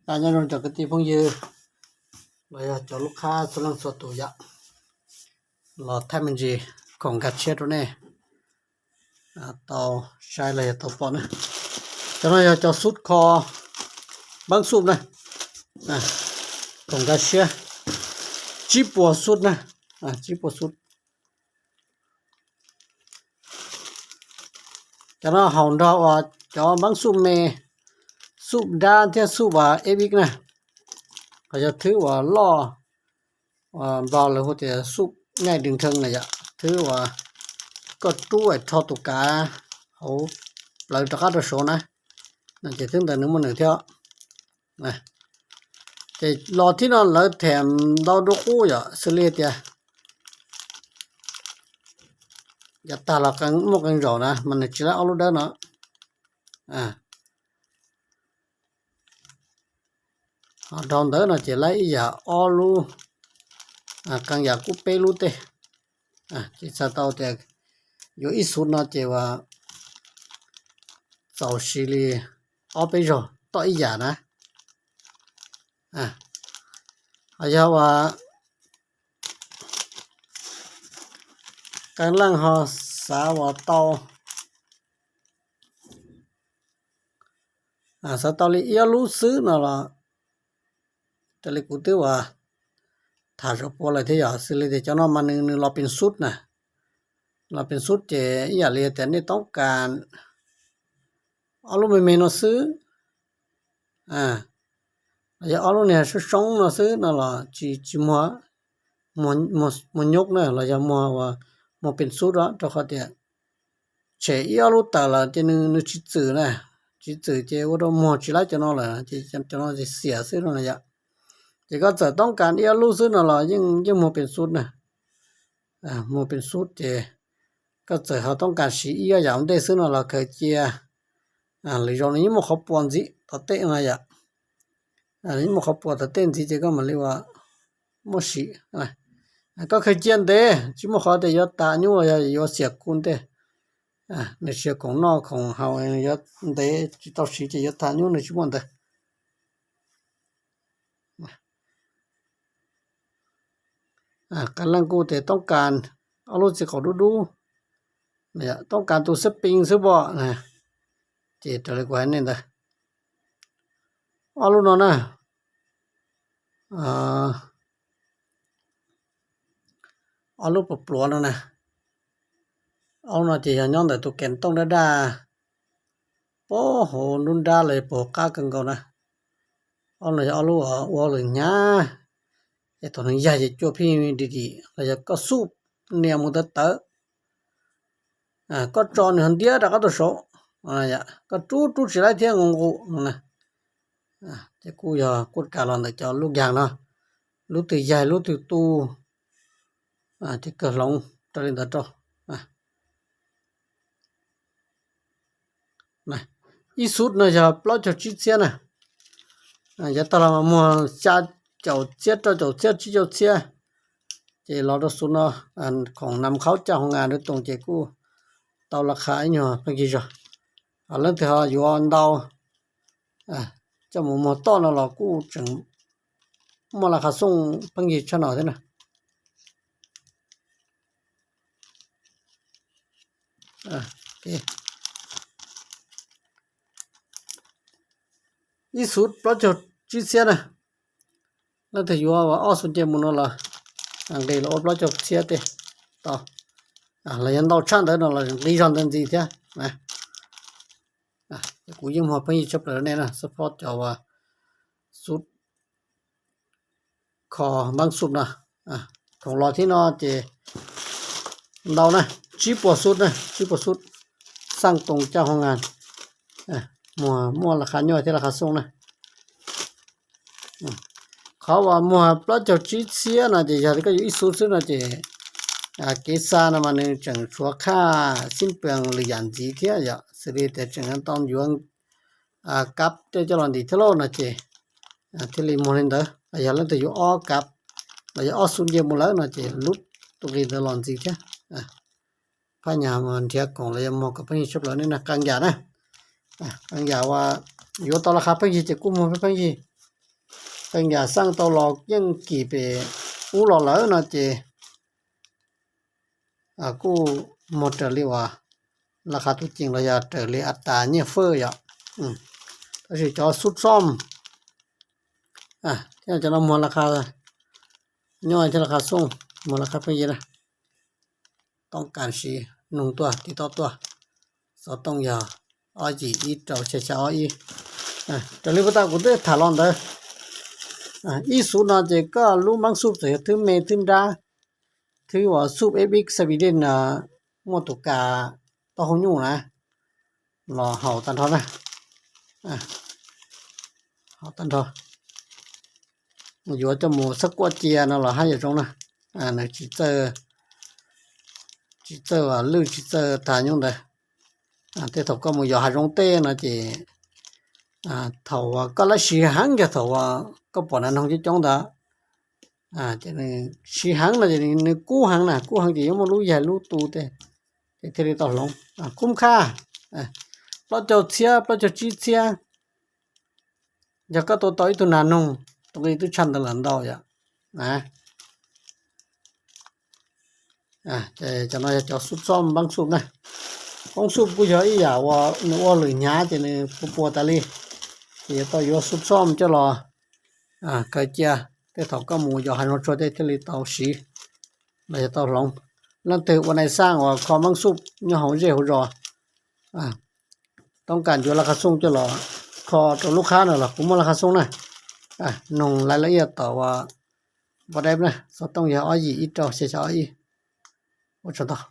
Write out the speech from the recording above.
Nyob zoo cov kwv tij phooj ywg los yog cov lub qhab txhua leej txhua tus yom, los thaij me ntsis khoom nkag siab rau nej tau saib los yog tau pom na. Cov no yog cov xub kho npab xub na, khoom nkag siab tsib puas xub na, tsib puas xub. Cov no haum nrog uas cov npab xub me, xub dab thiab xub uas eb vib na, qhov yog thwb uas loj, uas nplog lawv hu tias xub nyaij dws nkhee na yom, thwb uas koj rub es rho tus kav hauv plawv rov qab rau saud na, no ces twb ntawd nws muaj nws thiab. Ces los thib no lawv them ntau dua qub yom, xws li tias yav tag los muaj qee zaum na mas nws tsis laib ob lub dawb no. Ho dhau ntawd no ces laib ib yam ob lub, qee yam kuj peb lub tej. Ces txhais tau tias yuav ib xub no ces uas txaus siv li ob peb zaug toj ib yam na. Ho yog uas qee leej ho xav uas tau, xav tau li ib ob lub xwb no los raws li kuv twb uas tham zaum puav lawm thiab yom, xws li tias cov no mas nws nws los pees xub na, los pees xub ces ib yam li tias nej toob kas ob lub me me no xwb, los yog ob lub niag soob soob no xwb no los tsis tsis muag, muag nyuj na los yog muag uas muag pees xub os, rau qhov tias tshem ib ob lub tawm lawm ces nws nws tsis txwm na, tsis txwm ces ua rau muag tsis laib cov no lawm ces cov no ces xiam xwb no yom. Ces koj txawm toob kas ib ob lub xwb no los yeej yeej muag pees xub na, muag pees xub ces koj txawm ho toob kas siv ib ob yam ua ntej xwb no los khaws cia, lwm zaus nws yeej muaj qhov puas ntxiv tom tej no yom. Yeej muaj qhov puas tom tej ntxiv ces koj mam li ua muab sim. Koj khaws cia ntev tsis muaj qhov tias yuav tas nyuj los yog yuav xiam kuv ntej, nws tsis yog khoom noj khoom haus, yuav ntev tsis tau siv ces yuav tas nyuj nws tsis muaj ntawd. Qee leej kuj tias toob kas ob lub txiv qaum dub dub, toob kas tus xab pees xwb pom, ces raws li kuv hais nej ntawd. Ob lub no na, ob lub pluav pluav no na, ob lub no ces yog nyob ntawm tus kev tooj daj daj puag hauv nruab nrab los puag hauv qab kawg nkaus na. Ob lub no yog ob lub ua lwm hnyav, es thaum nws yaig ces cua phij dim dim los yog koj xub nias mus tawv tawv, koj tso nws ho ntiab rov qab tuaj saud, koj rub rub tsis laib thiab nqus nqus no na. Ces kuj yog kuj kav los ntawm cov lub yas no, lub twg yaig lub twg tu, ces kawg hloov raws li ntawd rau. Ib xub no yog plaub caug tsib txhiab na, yav tag los mas muag xya caum txhiab, rau caum txhiab, tsib caum txhiab, ces los rau xub no khoom nam khaub caj hoo nga dua toos ces kuj tau las qha ib nyuag pheej yig zog. Ho leej twg ho yuav ntau coj mus muag toj no los kuj tseem muaj las qha xooj pheej yig tshaj no thiab na. Ib xub plaub caug tsib txhiab na, leej twg yuav ob xub nce mus no los nqis los ua plaub caug txhiab tej tau, los yog ntau tshaj ntawd no los nqis zog ntawd ntxiv thiab. Kuv yeej muag pheej yig tshaj plaws nej na, support cov uas xub kho npab xub no. Khoom los thib no ces ntau na, tsib puas xub na, tsib puas xub, xaj toos caj hoo nga, muag muaj las qha nyuaj thiab las qha xooj na. Qhov uas muag plaub caug tsib txhiab no ces yog li koj yuav ib xub xwb no ces kev xa no mas nws tseem tshuav khaj xib pees lwm yam ntxiv thiab yom, xws li tias tseem tau yuav kab tej coj los ntim thiab lauj no ces thiaj li muag li ntawd. Yog leej twg yuav ob kab los yog ob xub nce mus lawm no ces lub tus nqi ntawd los ntxiv thiab. Phaj nyas nrhiav khoom los yog muag kom pheej yig tshaj plaws nej na, qee yam na. Qee yam uas yuav tau las qha pheej yig ces kuj muag pheej yig. qee yam xaj tau los yeej kim pem ub los lawm no ces kuj muag raws li uas laj qha tub ceev los yog raws li a tas nyiaj fawj yom. Tab sis cov xub xom thiab cov no muag laj qha nyob thiab laj qha xooj, muag laj qha pheej yig na. Toob kas siv noog tuaj tiv tauj tuaj, xov tooj yog ob yim ib rau xya xya ob ib. Raws li puag ta kuv twb tham los ntawd, ib xuv no ces koj lub maab xuj txawm yog thwb me thwb nrab, thwb uas xuj eb ib xav vi dej no muaj tus kas taub hau nyuj na los haum tag nrho na. Haum tag nrho. Yuav coj mus xab kuaj cia no los haj yam zoo na. Nws tsis txawj, tsis txawj lwj tsis txawj tag nyuj ntawd. Tej thaum koj mus yos hav zoov tej no ces thaum uas koj lab siv heev yog thaum uas koj pom nas noog coob coob ntawd, ces nws siv heev no ces nws kub heev na, kub heev ces yuav muaj lub yaig lub tu tej, ces thiaj li tau hloov. Kub khab, plaub caug txhiab plaub caug tsib txhiab. Yog koj tua tau ib tug nas noog, tus nqi twb tshaj ntawd lawm ntau yom. Ces cov no yog cov xub xom npaab xub na. Qoob xub kuj yog ib yam uas nws ua lwm hnyav ces nws pua pua tas li, ces yuav tau yuav xub xom coj los kaw cia, tej thaum koj mus yos hav zoov tshuaj tej thiaj li tau siv los yog tau hloov. Leej twg ua nais xaj uas kho npaab xub nyob hauv zej hauv zos, toob kas yuav laj qha xooj coj los kho rau lub qhab no los kuv muaj laj qha xooj na. Noog laiv laj iaj tom uas npau deb na, xov tooj yog ob yim ib rau xya xya ob ib. Ua tsaug ntau.